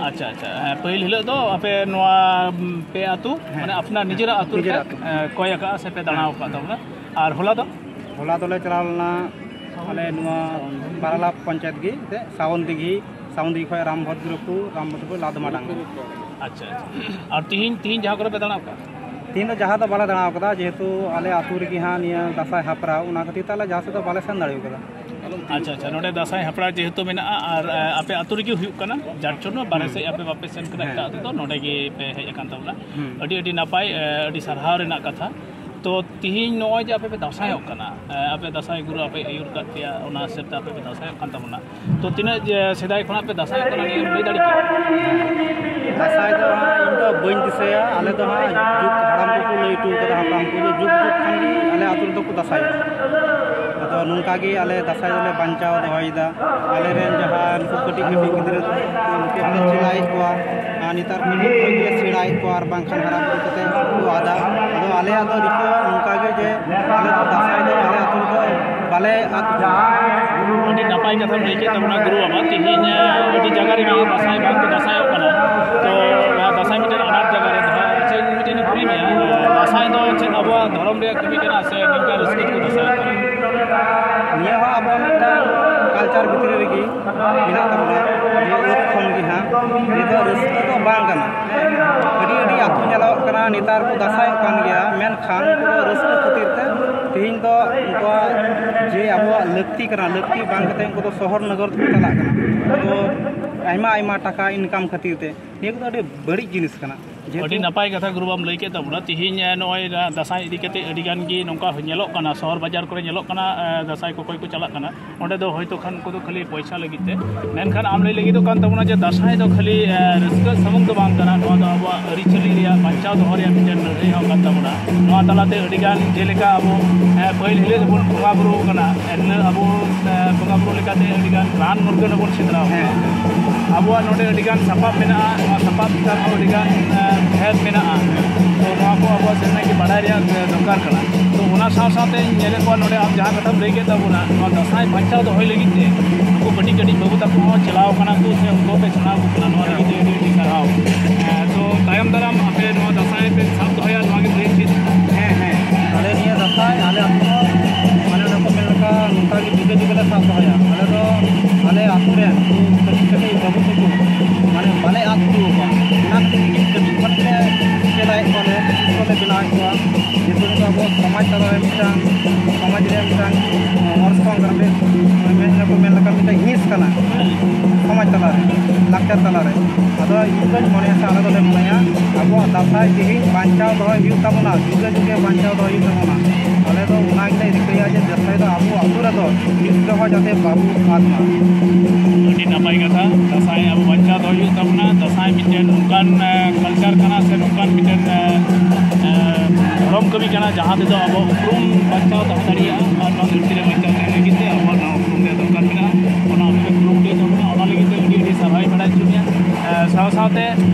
ᱟᱪᱪᱷᱟ, ᱟᱪᱪᱷᱟ᱾ ᱦᱮᱸ, ᱯᱟᱹᱦᱤᱞ ᱦᱤᱞᱳᱜ ᱫᱚ ᱟᱯᱮ ᱱᱚᱣᱟ, ᱩᱢ, ᱯᱮ ᱟᱹᱛᱩ, ᱦᱮᱸ᱾ ᱢᱟᱱᱮ ᱟᱯᱱᱟᱨ ᱱᱤᱡᱮᱨᱟᱜ ᱟᱹᱛᱩ ᱨᱮᱯᱮ, ᱱᱤᱡᱮᱨᱟᱜ ᱟᱹᱛᱩ᱾ ᱮ, ᱠᱚᱭ ᱟᱠᱟᱫᱼᱟ ᱥᱮ ᱯᱮ ᱫᱟᱬᱟ ᱦᱮᱸ᱾ ᱟᱠᱟᱫ ᱛᱟᱵᱚᱱᱟ? ᱟᱨ ᱦᱚᱞᱟ ᱫᱚ? ᱦᱚᱞᱟ ᱫᱚᱞᱮ ᱪᱟᱞᱟᱣ ᱞᱮᱱᱟ ᱟᱞᱮ ᱱᱚᱣᱟ ᱵᱟᱨᱟᱞᱟ ᱯᱚᱧᱪᱟᱭᱮᱛ ᱜᱮ, ᱥᱟᱣᱚᱱ ᱫᱤᱜᱷᱤ, ᱥᱟᱣᱚᱱ ᱫᱤᱜᱷᱤ ᱠᱷᱚᱱ ᱨᱟᱢᱵᱷᱚᱫᱨᱚᱯᱩᱨ, ᱨᱟᱢᱵᱷᱚᱫᱨᱚᱯᱩᱨ ᱞᱟᱫᱢᱟᱰᱟᱝᱜᱟ᱾ ᱟᱪᱪᱷᱟ, ᱟᱪᱪᱷᱟ᱾ ᱟᱨ ᱛᱤᱦᱤᱧ, ᱛᱤᱦᱤᱧ ᱡᱟᱦᱟᱸ ᱠᱚᱨᱮ ᱯᱮ ᱫᱟᱬᱟ ᱟᱠᱟᱫᱼᱟ? ᱛᱤᱦᱤᱧ ᱫᱚ ᱡᱟᱦᱟᱸ ᱫᱚ ᱵᱟᱞᱮ ᱫᱟᱬᱟ ᱟᱠᱟᱫᱟ, ᱡᱮᱦᱮᱛᱩ ᱟᱞᱮ ᱟᱹᱛᱩ ᱨᱮᱜᱮ ᱦᱟᱸᱜ ᱱᱤᱭᱟᱹ ᱫᱟᱸᱥᱟᱭ ᱦᱮᱯᱨᱟᱣ, ᱚᱱᱟ ᱠᱷᱟᱹᱛᱤᱨ ᱛᱮ ᱟᱞᱮ ᱡᱟᱦᱟᱸ ᱥᱮᱫ ᱫᱚ ᱵᱟᱞᱮ ᱥᱮᱱ ᱫᱟᱲᱮ ᱟᱠᱟᱫᱟ᱾ ᱟᱪᱪᱷᱟ, ᱟᱪᱪᱷᱟ᱾ ᱱᱚᱰᱮ ᱫᱟᱸᱥᱟᱭ ᱦᱮᱯᱨᱟᱣ ᱡᱮᱦᱮᱛᱩ ᱢᱮᱱᱟᱜᱼᱟ ᱟᱨ, ᱮ, ᱟᱯᱮ ᱟᱹᱛᱩ ᱨᱮᱜᱮ ᱦᱩᱭᱩᱜ ᱠᱟᱱᱟ, ᱡᱟᱨ ᱡᱚᱱᱱᱚ ᱵᱟᱨᱦᱮ ᱦᱩᱸ᱾ ᱥᱮᱫ ᱟᱯᱮ ᱵᱟᱯᱮ ᱥᱮᱱ ᱠᱟᱱᱟ, ᱦᱮᱸ᱾ ᱮᱴᱟᱜ ᱟᱹᱛᱩ ᱫᱚ ᱱᱚᱰᱮ ᱜᱮ ᱯᱮ ᱦᱮᱡ ᱟᱠᱟᱱ ᱛᱟᱵᱚᱱᱟ᱾ ᱦᱩᱸ᱾ ᱟᱹᱰᱤ, ᱟᱹᱰᱤ ᱱᱟᱯᱟᱭ, ᱮ, ᱟᱹᱰᱤ ᱥᱟᱨᱦᱟᱣ ᱨᱮᱱᱟᱜ ᱠᱟᱛᱷᱟ᱾ ᱛᱚ ᱛᱤᱦᱤᱧ ᱱᱚᱜᱼᱚᱭ ᱡᱮ ᱟᱯᱮ ᱯᱮ ᱫᱟᱸᱥᱟᱭᱚᱜ ᱠᱟᱱᱟ, ᱮ, ᱟᱯᱮ ᱫᱟᱸᱥᱟᱭ ᱜᱩᱨᱩ ᱟᱯᱮ ᱟᱹᱭᱩᱨ ᱠᱟᱫ ᱯᱮᱭᱟ, ᱚᱱᱟ ᱦᱤᱥᱟᱹᱵ ᱛᱮ ᱟᱯᱮ ᱯᱮ ᱫᱟᱸᱥᱟᱭᱚᱜ ᱠᱟᱱ ᱛᱟᱵᱚᱱᱟ, ᱛᱚ ᱛᱤᱱᱟᱹᱜ ᱡᱮ ᱥᱮᱫᱟᱭ ᱠᱷᱚᱱᱟᱜ ᱯᱮ ᱫᱟᱸᱥᱟᱭᱚᱜ ᱠᱟᱱᱟ, ᱱᱤᱭᱟᱹ ᱞᱟᱹᱭ ᱫᱟᱲᱮ ᱠᱮᱭᱟ? ᱫᱟᱸᱥᱟᱭ ᱫᱚ ᱦᱟᱸᱜ ᱤᱧ ᱫᱚ ᱵᱟᱹᱧ ᱫᱤᱥᱟᱹᱭᱟ, ᱟᱞᱮ ᱫᱚ ᱦᱟᱸᱜ ᱡᱩᱜᱽ ᱦᱟᱲᱟᱢ ᱠᱚᱠᱚ ᱞᱟᱹᱭ ᱦᱚᱴᱚ ᱠᱟᱫᱟ, ᱦᱟᱯᱲᱟᱢ ᱠᱚ, ᱡᱮ ᱡᱩᱜᱽ ᱡᱩᱜᱽ ᱠᱷᱚᱱ ᱜᱮ ᱟᱞᱮ ᱟᱹᱛᱩ ᱨᱮᱫᱚ ᱠᱚ ᱫᱟᱸᱥᱟᱭᱚᱜᱼᱟ᱾ ᱟᱫᱚ ᱱᱚᱝᱠᱟ ᱜᱮ ᱟᱞᱮ ᱫᱟᱸᱥᱟᱭ ᱫᱚᱞᱮ ᱵᱟᱧᱪᱟᱣ ᱫᱚᱦᱚᱭᱮᱫᱟ᱾ ᱟᱞᱮ ᱨᱮᱱ ᱡᱟᱦᱟᱸ ᱱᱩᱠᱩ ᱠᱟᱹᱴᱤᱡ ᱠᱟᱹᱴᱤᱡ ᱜᱤᱫᱽᱨᱟᱹ ᱠᱚ, ᱩᱱᱠᱩ ᱦᱚᱸᱞᱮ ᱪᱮᱞᱟᱭᱮᱫ ᱠᱚᱣᱟ᱾ ᱟᱨ ᱱᱮᱛᱟᱨ ᱠᱚ ᱱᱤᱛ ᱠᱷᱚᱱ ᱜᱮ ᱥᱮᱬᱟᱭᱮᱫ ᱠᱚᱣᱟ, ᱟᱨ ᱵᱟᱝᱠᱷᱟᱱ ᱦᱟᱨᱟ ᱵᱩᱨᱩ ᱠᱟᱛᱮ ᱠᱚ ᱟᱫᱟ᱾ ᱟᱫᱚ ᱟᱞᱮᱭᱟᱜ ᱫᱚ ᱨᱤᱠᱟᱹ ᱱᱚᱝᱠᱟ ᱜᱮ, ᱡᱮ ᱟᱞᱮ ᱫᱚ ᱫᱟᱸᱥᱟᱭ ᱫᱚ ᱟᱞᱮ ᱟᱹᱛᱩ ᱨᱮᱫᱚ ᱵᱟᱞᱮ ᱟᱫ ᱦᱚᱪᱚᱣᱟᱜᱼᱟ᱾ ᱟᱹᱰᱤ ᱱᱟᱯᱟᱭ ᱠᱟᱛᱷᱟᱢ ᱞᱟᱹᱭ ᱠᱮᱫ ᱛᱟᱵᱚᱱᱟ ᱜᱩᱨᱩ ᱵᱟᱵᱟ᱾ ᱛᱮᱦᱮᱧ, ᱟᱹᱰᱤ ᱡᱟᱭᱜᱟ ᱨᱮᱜᱮ ᱫᱟᱸᱥᱟᱭ ᱵᱟᱝ ᱠᱚ ᱫᱟᱸᱥᱟᱭᱚᱜ ᱠᱟᱱᱟ᱾ ᱛᱚ, ᱫᱟᱸᱥᱟᱭ ᱢᱤᱫᱴᱮᱱ ᱟᱱᱟᱴ ᱡᱟᱭᱜᱟ ᱨᱮ ᱫᱚᱦᱚ᱾ ᱟᱪᱪᱷᱟ, ᱤᱧ ᱢᱤᱫᱴᱮᱱ ᱤᱧ ᱠᱩᱞᱤ ᱢᱮᱭᱟ, ᱫᱟᱸᱥᱟᱭ ᱫᱚ ᱪᱮᱫ ᱟᱵᱚᱣᱟᱜ ᱫᱷᱚᱨᱚᱢ ᱨᱮᱭᱟᱜ ᱠᱟᱹᱢᱤ ᱠᱟᱱᱟ ᱥᱮ ᱱᱤᱝᱠᱟ ᱨᱟᱹᱥᱠᱟᱹ ᱛᱮᱠᱚ ᱫᱟᱸᱥᱟᱭᱚᱜ ᱠᱟᱱᱟ? ᱱᱤᱭᱟᱹ ᱦᱚᱸ ᱟᱵᱚᱣᱟᱜ ᱢᱤᱫᱴᱟᱝ ᱠᱟᱞᱪᱟᱨ ᱵᱷᱤᱛᱨᱤ ᱨᱮᱜᱮ ᱢᱮᱱᱟᱜ ᱛᱟᱵᱚᱱᱟ, ᱡᱮ ᱩᱱ ᱠᱷᱚᱱ ᱜᱮ ᱦᱟᱸᱜ᱾ ᱱᱤᱭᱟᱹ ᱫᱚ ᱨᱟᱹᱥᱠᱟᱹ ᱫᱚ ᱵᱟᱝ ᱠᱟᱱᱟ᱾ ᱟᱹᱰᱤ ᱟᱹᱰᱤ ᱟᱹᱛᱩ ᱧᱮᱞᱚᱜ ᱠᱟᱱᱟ, ᱱᱮᱛᱟᱨ ᱠᱚ ᱫᱟᱸᱥᱟᱭᱚᱜ ᱠᱟᱱ ᱜᱮᱭᱟ, ᱢᱮᱱᱠᱷᱟᱱ ᱩᱱᱠᱩ ᱫᱚ ᱨᱟᱹᱥᱠᱟᱹ ᱠᱷᱟᱹᱛᱤᱨ ᱛᱮ ᱛᱮᱦᱮᱧ ᱫᱚ ᱩᱱᱠᱩᱣᱟᱜ ᱡᱮ ᱟᱵᱚᱣᱟᱜ ᱞᱟᱹᱠᱛᱤ ᱠᱟᱱᱟ, ᱞᱟᱹᱠᱛᱤ ᱵᱟᱝ ᱠᱟᱛᱮ ᱩᱱᱠᱩ ᱫᱚ ᱥᱚᱦᱚᱨ ᱱᱚᱜᱚᱨ ᱛᱮᱠᱚ ᱪᱟᱞᱟᱜ ᱠᱟᱱᱟ᱾ ᱛᱚ ᱟᱭᱢᱟ ᱟᱭᱢᱟ ᱴᱟᱠᱟ ᱤᱱᱠᱟᱢ ᱠᱷᱟᱹᱛᱤᱨ ᱛᱮ᱾ ᱱᱤᱭᱟᱹ ᱠᱚᱫᱚ ᱟᱹᱰᱤ ᱵᱟᱹᱲᱤᱡ ᱡᱤᱱᱤᱥ ᱠᱟᱱᱟ᱾ ᱡᱮᱦᱮᱛᱩ ᱟᱹᱰᱤ ᱱᱟᱯᱟᱭ ᱠᱟᱛᱷᱟ ᱜᱩᱨᱩ ᱵᱟᱢ ᱞᱟᱹᱭ ᱠᱮᱫ ᱛᱟᱵᱚᱱᱟ᱾ ᱛᱤᱦᱤᱧ, ᱮ, ᱱᱚᱜᱼᱚᱭ ᱫᱟᱸᱥᱟᱭ ᱤᱫᱤ ᱠᱟᱛᱮ ᱟᱹᱰᱤ ᱜᱟᱱ ᱜᱮ ᱱᱚᱝᱠᱟ ᱧᱮᱞᱚᱜ ᱠᱟᱱᱟ, ᱥᱚᱦᱚᱨ ᱵᱟᱡᱟᱨ ᱠᱚᱨᱮ ᱧᱮᱞᱚᱜ ᱠᱟᱱᱟ, ᱮ, ᱫᱟᱸᱥᱟᱭ ᱠᱚᱠᱚᱭ ᱠᱚ ᱪᱟᱞᱟᱜ ᱠᱟᱱᱟ᱾ ᱚᱸᱰᱮ ᱫᱚ ᱦᱚᱭᱛᱳ ᱠᱷᱟᱱ ᱩᱱᱠᱩ ᱫᱚ ᱠᱷᱟᱹᱞᱤ ᱯᱚᱭᱥᱟ ᱞᱟᱹᱜᱤᱫ ᱛᱮ᱾ ᱢᱮᱱᱠᱷᱟᱱ ᱟᱢ ᱞᱟᱹᱭ ᱞᱟᱹᱜᱤᱫᱚᱜ ᱠᱟᱱ ᱛᱟᱵᱚᱱᱟ ᱡᱮ ᱫᱟᱸᱥᱟᱭ ᱫᱚ ᱠᱷᱟᱹᱞᱤ, ᱮ, ᱨᱟᱹᱥᱠᱟᱹ ᱥᱩᱢᱩᱝ ᱫᱚ ᱵᱟᱝ ᱠᱟᱱᱟ, ᱱᱚᱣᱟ ᱫᱚ ᱟᱵᱚᱣᱟᱜ ᱟᱹᱨᱤᱪᱟᱹᱞᱤ ᱨᱮᱭᱟᱜ ᱵᱟᱧᱪᱟᱣ ᱫᱚᱦᱚ ᱨᱮᱭᱟᱜ ᱢᱤᱫᱴᱮᱱ ᱞᱟᱹᱲᱦᱟᱹᱭ ᱦᱚᱸ ᱠᱟᱱ ᱛᱟᱵᱚᱱᱟ᱾ ᱱᱚᱣᱟ ᱛᱟᱞᱟᱛᱮ ᱟᱹᱰᱤ ᱜᱟᱱ ᱡᱮᱞᱮᱠᱟ ᱟᱵᱚ, ᱮ, ᱯᱟᱹᱦᱤᱞ ᱦᱤᱞᱳᱜ ᱵᱚᱱ ᱵᱚᱸᱜᱟ ᱵᱩᱨᱩ ᱠᱟᱱᱟ, ᱮᱱᱦᱤᱞᱳᱜ ᱟᱵᱚ, ᱮ, ᱵᱚᱸᱜᱟ ᱵᱩᱨᱩ ᱞᱮᱠᱟᱛᱮ ᱟᱹᱰᱤ ᱜᱟᱱ ᱨᱟᱱ ᱢᱩᱨᱜᱟᱹᱱ ᱦᱚᱸᱵᱚᱱ ᱥᱮᱸᱫᱽᱨᱟ ᱟᱠᱟᱫᱟ᱾ ᱦᱮᱸ᱾ ᱟᱵᱚᱣᱟᱜ ᱱᱚᱰᱮ ᱟᱹᱰᱤ ᱜᱟᱱ ᱥᱟᱯᱟᱵ ᱢᱮᱱᱟᱜᱼᱟ, ᱱᱚᱣᱟ ᱥᱟᱯᱟᱵ ᱪᱮᱛᱟᱱ ᱦᱚᱸ ᱟᱹᱰᱤ ᱜᱟᱱ, ᱮ, ᱵᱷᱮᱫ ᱢᱮᱱᱟᱜᱼᱟ᱾ ᱛᱚ ᱱᱚᱣᱟ ᱠᱚ ᱟᱵᱚᱣᱟᱜ ᱥᱮᱨᱮᱧ ᱜᱮ ᱵᱟᱰᱟᱭ ᱨᱮᱭᱟᱜ, ᱮ, ᱫᱚᱨᱠᱟᱨ ᱠᱟᱱᱟ᱾ ᱛᱚ ᱚᱱᱟ ᱥᱟᱶ ᱥᱟᱶᱛᱮ ᱧᱮᱞᱮᱫ ᱠᱚᱣᱟ ᱱᱚᱰᱮ ᱟᱢ ᱡᱟᱦᱟᱸ ᱠᱟᱛᱷᱟᱢ ᱞᱟᱹᱭ ᱠᱮᱫ ᱛᱟᱵᱚᱱᱟ, ᱱᱚᱣᱟ ᱫᱟᱸᱥᱟᱭ ᱵᱟᱧᱪᱟᱣ ᱫᱚᱦᱚᱭ ᱞᱟᱹᱜᱤᱫ ᱛᱮ ᱩᱱᱠᱩ ᱠᱟᱹᱴᱤᱡ ᱠᱟᱹᱴᱤᱡ ᱵᱟᱹᱵᱩ ᱛᱟᱠᱚ ᱦᱚᱸ ᱪᱟᱞᱟᱣ ᱠᱟᱱᱟ ᱠᱚ ᱥᱮ ᱩᱱᱠᱩ ᱦᱚᱸᱯᱮ ᱥᱮᱬᱟ ᱟᱠᱚ ᱠᱟᱱᱟ, ᱱᱚᱣᱟ ᱞᱟᱹᱜᱤᱫ ᱛᱮ ᱟᱹᱰᱤ ᱟᱹᱰᱤ ᱥᱟᱨᱦᱟᱣ᱾ ᱮ, ᱛᱚ ᱛᱟᱭᱚᱢ ᱫᱟᱨᱟᱢ ᱟᱯᱮ ᱱᱚᱣᱟ ᱫᱟᱸᱥᱟᱭ ᱯᱮ ᱥᱟᱵ ᱫᱚᱦᱚᱭᱟ, ᱱᱚᱣᱟ ᱜᱮ ᱞᱟᱹᱭ ᱩᱪᱤᱛ᱾ ᱦᱮᱸ, ᱦᱮᱸ, ᱟᱞᱮ ᱱᱤᱭᱟᱹ ᱫᱟᱸᱥᱟᱭ ᱟᱞᱮ ᱟᱹᱛᱩ ᱦᱚᱸ ᱢᱟᱱᱮ ᱚᱱᱮ ᱠᱚ ᱢᱮᱱ ᱞᱮᱠᱟ ᱱᱚᱝᱠᱟ ᱜᱮ ᱡᱩᱫᱟᱹ ᱡᱩᱫᱟᱹ ᱞᱮ ᱥᱟᱵ ᱫᱚᱦᱚᱭᱟ᱾ ᱟᱞᱮ ᱫᱚ ᱟᱞᱮ ᱟᱹᱛᱩ ᱨᱮᱱ ᱠᱟᱹᱴᱤᱡ ᱠᱟᱹᱴᱤᱡ ᱵᱟᱹᱵᱩ ᱛᱟᱠᱚ ᱢᱟᱱᱮ ᱵᱟᱞᱮ ᱟᱫ ᱦᱚᱪᱚ ᱟᱠᱚᱣᱟ᱾ ᱚᱱᱟ ᱠᱷᱟᱹᱛᱤᱨ ᱜᱮ ᱠᱟᱹᱴᱤᱡ ᱠᱷᱚᱱ ᱞᱮ ᱪᱮᱫᱟᱭᱮᱫ ᱠᱚᱣᱟᱞᱮ, ᱥᱤᱥᱴᱚ ᱞᱮ ᱵᱮᱱᱟᱣᱮᱫ ᱠᱚᱣᱟ᱾ ᱡᱮᱦᱮᱛᱩ ᱱᱤᱛᱚᱜ ᱟᱵᱚ ᱥᱚᱢᱟᱡᱽ ᱛᱟᱞᱟᱨᱮ ᱢᱤᱫᱴᱟᱝ, ᱥᱚᱢᱟᱡᱽ ᱨᱮ ᱢᱤᱫᱴᱟᱝ ᱚᱨᱥᱚᱝ ᱠᱟᱱᱟ, ᱢᱮᱱ ᱞᱮᱠᱟ ᱢᱤᱫᱴᱟᱝ ᱦᱤᱸᱥ ᱠᱟᱱᱟ᱾ ᱥᱚᱢᱟᱡᱽ ᱛᱟᱞᱟᱨᱮ, ᱞᱟᱠᱪᱟᱨ ᱛᱟᱞᱟᱨᱮ᱾ ᱟᱫᱚ ᱤᱧ ᱫᱚᱧ ᱢᱚᱱᱮᱭᱟ ᱥᱮ ᱟᱞᱮ ᱫᱚᱞᱮ ᱢᱚᱱᱮᱭᱟ ᱟᱵᱚᱣᱟᱜ ᱫᱟᱸᱥᱟᱭ ᱛᱮᱦᱮᱧ ᱵᱟᱧᱪᱟᱣ ᱫᱚᱦᱚᱭ ᱦᱩᱭᱩᱜ ᱛᱟᱵᱚᱱᱟ, ᱡᱩᱜᱮ ᱡᱩᱜᱮ ᱵᱟᱧᱪᱟᱣ ᱫᱚᱦᱚᱭ ᱦᱩᱭᱩᱜ ᱛᱟᱵᱚᱱᱟ᱾ ᱟᱞᱮ ᱫᱚ ᱚᱱᱟ ᱜᱮᱞᱮ ᱨᱤᱠᱟᱹᱭᱟ ᱡᱮ ᱫᱟᱸᱥᱟᱭ ᱫᱚ ᱟᱵᱚ ᱟᱹᱛᱩ ᱨᱮᱫᱚ ᱱᱤᱛ ᱨᱮᱦᱚᱸ ᱡᱟᱛᱮ ᱵᱟᱵᱚ ᱟᱫ ᱢᱟ᱾ ᱟᱹᱰᱤ ᱱᱟᱯᱟᱭ ᱠᱟᱛᱷᱟ᱾ ᱫᱟᱸᱥᱟᱭ ᱟᱵᱚ ᱵᱟᱧᱪᱟᱣ ᱫᱚᱦᱚᱭ ᱦᱩᱭᱩᱜ ᱛᱟᱵᱚᱱᱟ᱾ ᱫᱟᱸᱥᱟᱭ ᱢᱤᱫᱴᱮᱱ ᱱᱚᱝᱠᱟᱱ, ᱮ, ᱠᱟᱞᱪᱟᱨ ᱠᱟᱱᱟ ᱥᱮ ᱱᱚᱝᱠᱟᱱ ᱢᱤᱫᱴᱮᱱ, ᱮ, ᱮ, ᱫᱷᱚᱨᱚᱢ ᱠᱟᱹᱢᱤ ᱠᱟᱱᱟ, ᱡᱟᱦᱟᱸ ᱛᱮᱫᱚ ᱟᱵᱚ ᱩᱯᱨᱩᱢ ᱵᱟᱧᱪᱟᱣ ᱛᱟᱦᱮᱸ ᱫᱟᱲᱮᱭᱟᱜᱼᱟ᱾ ᱟᱨ ᱱᱚᱣᱟ ᱫᱷᱟᱹᱨᱛᱤ ᱨᱮ ᱵᱟᱧᱪᱟᱣ ᱛᱟᱦᱮᱸ ᱞᱟᱹᱜᱤᱫ ᱛᱮ ᱟᱵᱚᱣᱟᱜ ᱱᱚᱣᱟ ᱩᱯᱨᱩᱢ ᱨᱮᱭᱟᱜ ᱫᱚᱨᱠᱟᱨ ᱢᱮᱱᱟᱜᱼᱟ᱾ ᱚᱱᱟ ᱩᱯᱨᱩᱢ ᱦᱩᱭᱩᱜ ᱛᱟᱵᱚᱱᱟ, ᱚᱱᱟ ᱞᱟᱹᱜᱤᱫ ᱛᱮ ᱟᱹᱰᱤ ᱟᱹᱰᱤ ᱥᱟᱨᱦᱟᱣ ᱵᱟᱲᱟᱭ ᱦᱚᱪᱚ ᱢᱮᱭᱟ᱾ ᱮ, ᱥᱟᱶ ᱥᱟᱶᱛᱮ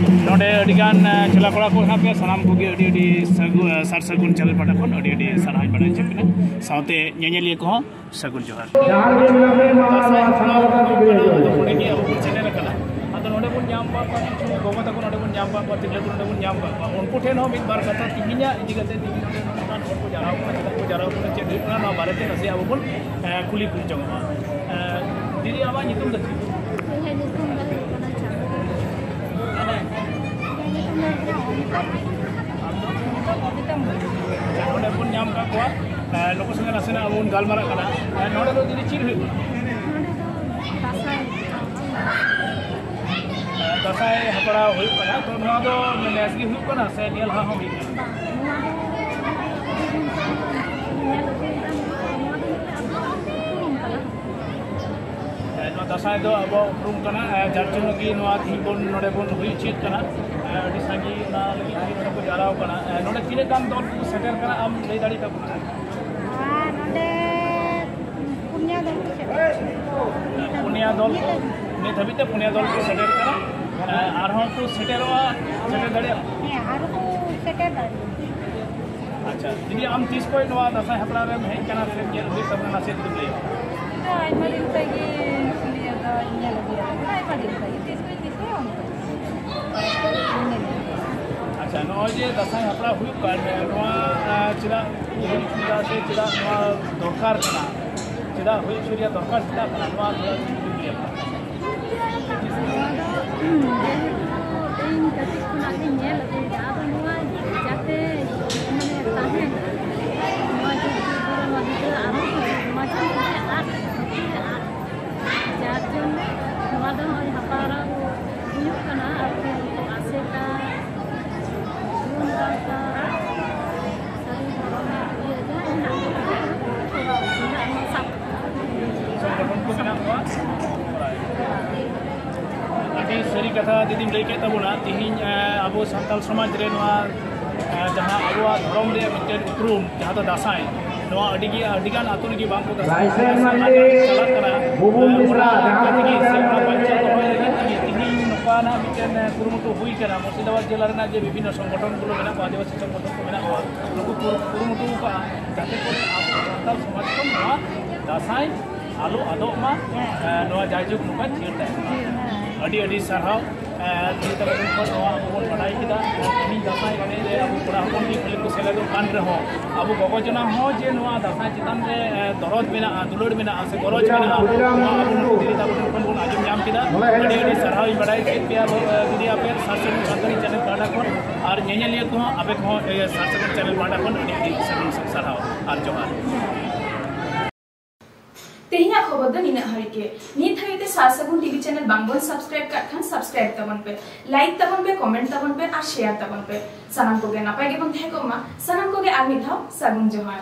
ᱱᱚᱰᱮ ᱟᱹᱰᱤᱜᱟᱱ, ᱮ, ᱪᱮᱞᱟ ᱠᱚᱲᱟ ᱠᱚ ᱦᱮᱱᱟᱜ ᱯᱮᱭᱟ, ᱥᱟᱱᱟᱢ ᱠᱚᱜᱮ ᱟᱹᱰᱤ ᱟᱹᱰᱤ ᱥᱟᱹᱜᱩ-, ᱮ, ᱥᱟᱨ ᱥᱟᱹᱜᱩᱱ ᱪᱟᱣᱞᱮ ᱯᱟᱦᱴᱟ ᱠᱷᱚᱱ ᱟᱹᱰᱤ ᱟᱹᱰᱤ ᱥᱟᱨᱦᱟᱣ ᱵᱟᱲᱟᱭ ᱦᱚᱪᱚ ᱯᱮᱭᱟ᱾ ᱥᱟᱶᱛᱮ ᱧᱮᱧᱮᱞᱤᱭᱟᱹ ᱠᱚᱦᱚᱸ ᱥᱟᱹᱜᱩᱱ ᱡᱚᱦᱟᱨ᱾ ᱡᱟᱦᱟᱸ ᱨᱮᱜᱮ ᱢᱮᱱᱟᱜ ᱢᱮ, ᱢᱟ ᱱᱚᱣᱟ ᱥᱟᱱᱛᱟᱲ ᱠᱟᱱ ᱜᱤᱫᱽᱨᱟᱹ ᱠᱚ᱾ ᱱᱚᱰᱮ ᱜᱮ ᱟᱵᱚ ᱵᱚᱱ ᱥᱮᱴᱮᱨ ᱟᱠᱟᱱᱟ᱾ ᱟᱫᱚ ᱱᱚᱰᱮ ᱵᱚᱱ ᱧᱟᱢ ᱠᱟᱜ ᱠᱚᱣᱟ, ᱠᱤᱪᱷᱩ ᱜᱚᱜᱚ ᱛᱟᱠᱚ ᱱᱚᱰᱮ ᱵᱚᱱ ᱧᱟᱢ ᱠᱟᱜ ᱠᱚᱣᱟ, ᱛᱤᱨᱞᱟᱹ ᱠᱚ ᱱᱚᱰᱮ ᱵᱚᱱ ᱧᱟᱢ ᱠᱟᱜ ᱠᱚᱣᱟ᱾ ᱩᱱᱠᱩ ᱴᱷᱮᱱ ᱦᱚᱸ ᱢᱤᱫ ᱵᱟᱨ ᱠᱟᱛᱷᱟ ᱛᱮᱦᱮᱧᱟᱜ ᱤᱫᱤ ᱠᱟᱛᱮ, ᱛᱮᱦᱮᱧ ᱱᱚᱰᱮ ᱱᱚᱝᱠᱟᱱ ᱦᱚᱲ ᱠᱚ ᱡᱟᱣᱨᱟ ᱠᱟᱱᱟ, ᱪᱮᱫᱟᱜ ᱠᱚ ᱡᱟᱣᱨᱟ ᱠᱟᱱᱟ, ᱪᱮᱫ ᱦᱩᱭᱩᱜ ᱠᱟᱱᱟ, ᱱᱚᱣᱟ ᱵᱟᱨᱮᱛᱮ ᱱᱟᱥᱮ ᱟᱵᱚ ᱵᱚᱱ, ᱮ, ᱠᱩᱞᱤ ᱠᱩᱞᱤ ᱡᱚᱝᱚᱜᱼᱟ᱾ ᱮ, ᱫᱤᱫᱤ, ᱟᱢᱟᱜ ᱧᱩᱛᱩᱢ ᱫᱚ ᱪᱮᱫ? ᱤᱧᱟᱹᱜ ᱧᱩᱛᱩᱢ ᱫᱚ ᱦᱩᱭᱩᱜ ᱠᱟᱱᱟ ᱪᱟᱸᱫᱽ᱾ ᱤᱧᱟᱹᱜ ᱧᱩᱛᱩᱢ ᱫᱚ ᱦᱩᱭᱩᱜ ᱠᱟᱱᱟ ᱚᱢᱤᱛᱟ᱾ ᱟᱢ ᱫᱚ? ᱚᱢᱤᱛᱟ ᱢᱩᱨᱢᱩ᱾ ᱟᱪᱪᱷᱟ, ᱱᱚᱰᱮ ᱵᱚᱱ ᱧᱟᱢ ᱠᱟᱜ ᱠᱚᱣᱟ᱾ ᱮ, ᱱᱩᱠᱩ ᱥᱚᱸᱜᱮ ᱱᱟᱥᱮᱱᱟᱜ ᱟᱵᱚ ᱵᱚᱱ ᱜᱟᱞᱢᱟᱨᱟᱜ ᱠᱟᱱᱟ᱾ ᱮ, ᱱᱚᱰᱮ ᱫᱚ ᱫᱤᱫᱤ ᱪᱮᱫ ᱦᱩᱭᱩᱜ ᱠᱟᱱᱟ? ᱱᱚᱰᱮ ᱫᱚ ᱫᱟᱸᱥᱟᱭ᱾ ᱮ, ᱫᱟᱸᱥᱟᱭ ᱦᱮᱯᱨᱟᱣ ᱦᱩᱭᱩᱜ ᱠᱟᱱᱟ, ᱛᱚ ᱱᱚᱣᱟ ᱫᱚ ᱱᱮᱥ ᱜᱮ ᱦᱩᱭᱩᱜ ᱠᱟᱱᱟ ᱥᱮ ᱱᱤᱭᱟᱹ ᱞᱟᱦᱟ ᱦᱚᱸ ᱦᱩᱭ ᱠᱟᱱᱟ? ᱵᱟᱝ, ᱱᱚᱣᱟ ᱫᱚ ᱧᱮᱞ ᱟᱹᱜᱩᱭᱮᱫᱟ, ᱱᱚᱣᱟ ᱫᱚ ᱢᱤᱫᱴᱮᱱ ᱟᱵᱚᱣᱟᱜ ᱩᱯᱨᱩᱢ ᱠᱟᱱᱟ᱾ ᱮ, ᱱᱚᱣᱟ ᱫᱟᱸᱥᱟᱭ ᱫᱚ ᱟᱵᱚᱣᱟᱜ ᱩᱯᱨᱩᱢ ᱠᱟᱱᱟ, ᱮ, ᱡᱟᱨ ᱡᱚᱱᱱᱚ ᱜᱮ ᱱᱚᱣᱟ ᱛᱮᱦᱮᱧ ᱵᱚᱱ ᱱᱚᱰᱮ ᱵᱚᱱ ᱦᱩᱭ ᱦᱚᱪᱚᱭᱮᱫ ᱠᱟᱱᱟ᱾ ᱮ, ᱟᱹᱰᱤ ᱥᱟᱸᱜᱮ ᱚᱱᱟ ᱞᱟᱹᱜᱤᱫ ᱛᱮ ᱱᱚᱰᱮ ᱠᱚ ᱡᱟᱣᱨᱟ ᱟᱠᱟᱱᱟ᱾ ᱮ, ᱱᱚᱰᱮ ᱛᱤᱱᱟᱹᱜ ᱜᱟᱱ ᱫᱚᱞ ᱠᱚ ᱥᱮᱴᱮᱨ ᱠᱟᱱᱟ, ᱟᱢ ᱞᱟᱹᱭ ᱫᱟᱲᱮᱭᱟᱜ ᱛᱟᱵᱚᱱᱟ? ᱟᱨ ᱱᱚᱰᱮ ᱯᱩᱱᱭᱟ ᱫᱚᱞ ᱠᱚ ᱥᱮᱴᱮᱨ ᱠᱟᱱᱟ᱾ ᱯᱩᱱᱭᱟ ᱫᱚᱞ ᱠᱚ, ᱱᱤᱛ ᱦᱟᱹᱵᱤᱡ ᱛᱮ ᱯᱩᱱᱭᱟ ᱫᱚᱞ ᱠᱚ ᱥᱮᱴᱮᱨ ᱠᱟᱱᱟ᱾ ᱮ, ᱟᱨᱦᱚᱸ ᱠᱚ ᱥᱮᱴᱮᱨᱚᱜᱼᱟ, ᱥᱮᱴᱮᱨ ᱫᱟᱲᱮᱭᱟᱜᱼᱟ? ᱦᱮᱸ, ᱟᱨᱦᱚᱸ ᱠᱚ ᱥᱮᱴᱮᱨ ᱫᱟᱲᱮᱭᱟᱜᱼᱟ᱾ ᱟᱪᱪᱷᱟ, ᱫᱤᱫᱤ, ᱟᱢ ᱛᱤᱥ ᱠᱷᱚᱱ ᱱᱚᱣᱟ ᱫᱟᱸᱥᱟᱭ ᱦᱮᱯᱨᱟᱣ ᱨᱮᱢ ᱦᱮᱡ ᱠᱟᱱᱟ ᱥᱮᱢ ᱧᱮᱞ ᱟᱹᱜᱩᱭᱮᱫ ᱛᱟᱵᱚᱱᱟ, ᱱᱟᱥᱮ ᱡᱩᱫᱤᱢ ᱞᱟᱹᱭᱟ? ᱤᱧ ᱫᱚ ᱟᱭᱢᱟ ᱫᱤᱱ ᱠᱷᱚᱱ ᱜᱮ ᱱᱤᱭᱟᱹ ᱫᱚ ᱧᱮᱞ ᱟᱹᱜᱩᱭᱮᱫ ᱛᱟᱵᱚᱱᱟ, ᱟᱭᱢᱟ ᱫᱤᱱ ᱠᱷᱚᱱ ᱜᱮ, ᱛᱤᱥ ᱠᱷᱚᱱ ᱫᱤᱥᱟᱹᱭᱟ ᱩᱱ ᱠᱷᱚᱱ᱾ ᱟᱪᱪᱷᱟ, ᱱᱚᱜᱼᱚᱭ ᱡᱮ ᱫᱟᱸᱥᱟᱭ ᱦᱮᱯᱨᱟᱣ ᱦᱩᱭᱩᱜ ᱠᱟᱱ, ᱱᱚᱣᱟ, ᱟᱸ, ᱪᱮᱫᱟᱜ ᱠᱚ ᱦᱩᱭ ᱦᱚᱪᱚᱭᱮᱫᱟ ᱥᱮ ᱪᱮᱫᱟᱜ ᱱᱚᱣᱟ ᱫᱚᱨᱠᱟᱨ ᱠᱟᱱᱟ? ᱪᱮᱫᱟᱜ ᱦᱩᱭ ᱦᱚᱪᱚ ᱨᱮᱭᱟᱜ ᱫᱚᱨᱠᱟᱨ ᱪᱮᱫᱟᱜ ᱠᱟᱱᱟ? ᱱᱚᱣᱟ ᱛᱷᱚᱲᱟ ᱡᱩᱫᱤ ᱵᱤᱱ ᱞᱟᱹᱭᱟ᱾ ᱱᱚᱣᱟ ᱫᱚ, ᱡᱮᱦᱮᱛᱩ ᱤᱧ ᱠᱟᱹᱴᱤᱡ ᱠᱷᱚᱱᱟᱜ ᱜᱤᱧ ᱧᱮᱞ ᱟᱹᱜᱩᱭᱮᱫᱟ, ᱟᱫᱚ ᱱᱚᱣᱟ ᱡᱟᱛᱮ, ᱢᱟᱱᱮ, ᱛᱟᱦᱮᱱ, ᱱᱚᱣᱟ ᱡᱩᱜᱽ ᱡᱩᱜᱽ ᱫᱷᱚᱨᱮ ᱱᱚᱣᱟ ᱜᱤᱫᱽᱨᱟᱹ ᱟᱨᱦᱚᱸ ᱠᱚ ᱢᱟᱪᱮᱫ ᱠᱚ ᱟᱫ, ᱟᱫ, ᱡᱟᱨ ᱡᱚᱱᱱᱚ ᱱᱚᱣᱟ ᱫᱚ ᱠᱟᱛᱷᱟ ᱫᱤᱫᱤᱢ ᱞᱟᱹᱭ ᱠᱮᱫ ᱛᱟᱵᱚᱱᱟ, ᱛᱮᱦᱮᱧ ᱮ, ᱟᱵᱚ ᱥᱟᱱᱛᱟᱲ ᱥᱚᱢᱟᱡᱽ ᱨᱮ ᱱᱚᱣᱟ ᱮ, ᱡᱟᱦᱟᱸ ᱟᱵᱚᱣᱟᱜ ᱫᱷᱚᱨᱚᱢ ᱨᱮᱭᱟᱜ ᱢᱤᱫᱴᱮᱱ ᱩᱯᱨᱩᱢ, ᱡᱟᱦᱟᱸ ᱫᱚ ᱫᱟᱸᱥᱟᱭ, ᱱᱚᱣᱟ ᱟᱹᱰᱤ ᱜᱮ, ᱟᱹᱰᱤ ᱜᱟᱱ ᱟᱹᱛᱩ ᱨᱮᱜᱮ ᱵᱟᱝ ᱠᱚ ᱫᱟᱸᱥᱟᱭ ᱪᱟᱞᱟᱜ ᱠᱟᱱᱟ᱾ ᱚᱱᱟ ᱛᱮᱜᱮ ᱥᱮ ᱚᱱᱟ ᱵᱟᱧᱪᱟᱣ ᱫᱚᱦᱚᱭ ᱞᱟᱹᱜᱤᱫ ᱛᱮᱜᱮ ᱛᱮᱦᱮᱧ ᱱᱚᱝᱠᱟᱱᱟᱜ ᱢᱤᱫᱴᱮᱱ ᱮ, ᱠᱩᱨᱩᱢᱩᱴᱩ ᱦᱩᱭ ᱠᱟᱱᱟ᱾ ᱢᱩᱨᱥᱤᱫᱟᱵᱟᱫᱽ ᱡᱮᱞᱟ ᱨᱮᱱᱟᱜ ᱡᱮ ᱵᱤᱵᱷᱤᱱᱱᱚ ᱥᱚᱝᱜᱚᱴᱷᱚᱱ ᱠᱚ ᱢᱮᱱᱟᱜ ᱠᱚᱣᱟ, ᱟᱹᱫᱤᱵᱟᱹᱥᱤ ᱥᱚᱝᱜᱚᱴᱷᱚᱱ ᱠᱚ ᱢᱮᱱᱟᱜ ᱠᱚᱣᱟ, ᱱᱩᱠᱩ ᱠᱩᱨᱩ-, ᱠᱩᱨᱩᱢᱩᱴᱩ ᱟᱠᱟᱫᱼᱟ, ᱡᱟᱛᱮ ᱠᱚᱨᱮ ᱟᱵᱚ ᱥᱟᱱᱛᱟᱲ ᱥᱚᱢᱟᱡᱽ ᱠᱷᱚᱱ ᱱᱚᱣᱟ ᱫᱟᱸᱥᱟᱭ ᱟᱞᱚ ᱟᱫᱚᱜ ᱢᱟ, ᱮ, ᱱᱚᱣᱟ ᱡᱟᱭᱡᱩᱜᱽ ᱱᱚᱝᱠᱟ ᱡᱤᱭᱟᱹᱲ ᱛᱟᱦᱮᱱ ᱢᱟ᱾ ᱟᱹᱰᱤ ᱟᱹᱰᱤ ᱥᱟᱨᱦᱟᱣ᱾ ᱮ, ᱱᱤᱭᱟᱹ ᱛᱟᱞᱟ ᱠᱷᱚᱱ ᱱᱚᱣᱟ ᱟᱵᱚ ᱵᱚᱱ ᱵᱟᱰᱟᱭ ᱠᱮᱫᱟ᱾ ᱛᱮᱦᱮᱧ ᱫᱟᱸᱥᱟᱭ ᱮᱱᱮᱡ ᱨᱮ ᱟᱵᱚ ᱠᱚᱲᱟ ᱦᱚᱯᱚᱱ ᱜᱮ ᱠᱷᱟᱹᱞᱤ ᱠᱚ ᱥᱮᱞᱮᱫᱚᱜ ᱠᱟᱱ ᱨᱮᱦᱚᱸ, ᱟᱵᱚ ᱜᱚᱜᱚ ᱡᱚᱱᱟ ᱦᱚᱸ ᱡᱮ ᱱᱚᱣᱟ ᱫᱟᱸᱥᱟᱭ ᱪᱮᱛᱟᱱ ᱨᱮ, ᱮ, ᱫᱚᱨᱚᱫ ᱢᱮᱱᱟᱜᱼᱟ, ᱫᱩᱞᱟᱹᱲ ᱢᱮᱱᱟᱜᱼᱟ ᱥᱮ ᱜᱚᱨᱚᱡᱽ ᱢᱮᱱᱟᱜᱼᱟ, ᱱᱚᱣᱟ ᱟᱵᱚ ᱱᱩᱠᱩ ᱫᱤᱫᱤ ᱛᱟᱠᱚ ᱴᱷᱮᱱ ᱠᱷᱚᱱ ᱵᱚᱱ ᱟᱸᱡᱚᱢ ᱧᱟᱢ ᱠᱮᱫᱟ᱾ ᱟᱹᱰᱤ ᱟᱹᱰᱤ ᱥᱟᱨᱦᱟᱣ ᱤᱧ ᱵᱟᱰᱟᱭ ᱠᱮᱫ ᱯᱮᱭᱟ, ᱮ, ᱫᱤᱫᱤ ᱟᱯᱮ ᱥᱟᱨ ᱥᱟᱹᱜᱩᱱ ᱥᱟᱱᱛᱟᱲᱤ ᱪᱮᱱᱮᱞ ᱯᱟᱦᱴᱟ ᱠᱷᱚᱱ, ᱟᱨ ᱧᱮᱧᱮᱞᱤᱭᱟᱹ ᱠᱚᱦᱚᱸ ᱟᱯᱮ ᱠᱚᱦᱚᱸ, ᱮ, ᱥᱟᱨ ᱥᱟᱹᱜᱩᱱ ᱪᱮᱱᱮᱞ ᱯᱟᱦᱴᱟ ᱠᱷᱚᱱ ᱟᱹᱰᱤ ᱟᱹᱰᱤ ᱥᱟᱨᱦᱟᱣ ᱟᱨ ᱡᱚᱦᱟᱨ᱾ ᱛᱮᱦᱮᱧᱟᱜ ᱠᱷᱚᱵᱚᱨ ᱫᱚ ᱱᱤᱱᱟᱹᱜ ᱦᱟᱹᱨᱤᱡ ᱜᱮ᱾ ᱱᱤᱛ ᱦᱟᱹᱵᱤᱡ ᱛᱮ ᱥᱟᱨ ᱥᱟᱹᱜᱩᱱ ᱴᱤᱵᱷᱤ ᱪᱮᱱᱮᱞ ᱵᱟᱝ ᱵᱚᱱ ᱥᱟᱵᱥᱠᱨᱟᱭᱤᱵ ᱠᱟᱜ ᱠᱷᱟᱱ ᱥᱟᱵᱥᱠᱨᱟᱭᱤᱵ ᱛᱟᱵᱚᱱ ᱯᱮ, ᱞᱟᱭᱤᱠ ᱛᱟᱵᱚᱱ ᱯᱮ, ᱠᱚᱢᱮᱱᱴ ᱛᱟᱵᱚᱱ ᱯᱮ ᱟᱨ ᱥᱮᱭᱟᱨ ᱛᱟᱵᱚᱱ ᱯᱮ᱾ ᱥᱟᱱᱟᱢ ᱠᱚᱜᱮ ᱱᱟᱯᱟᱭ ᱜᱮᱵᱚᱱ ᱛᱟᱦᱮᱸ ᱠᱚᱜ ᱢᱟ᱾ ᱥᱟᱱᱟᱢ ᱠᱚᱜᱮ ᱟᱨ ᱢᱤᱫ ᱫᱷᱟᱣ ᱥᱟᱹᱜᱩᱱ ᱡᱚᱦᱟᱨ᱾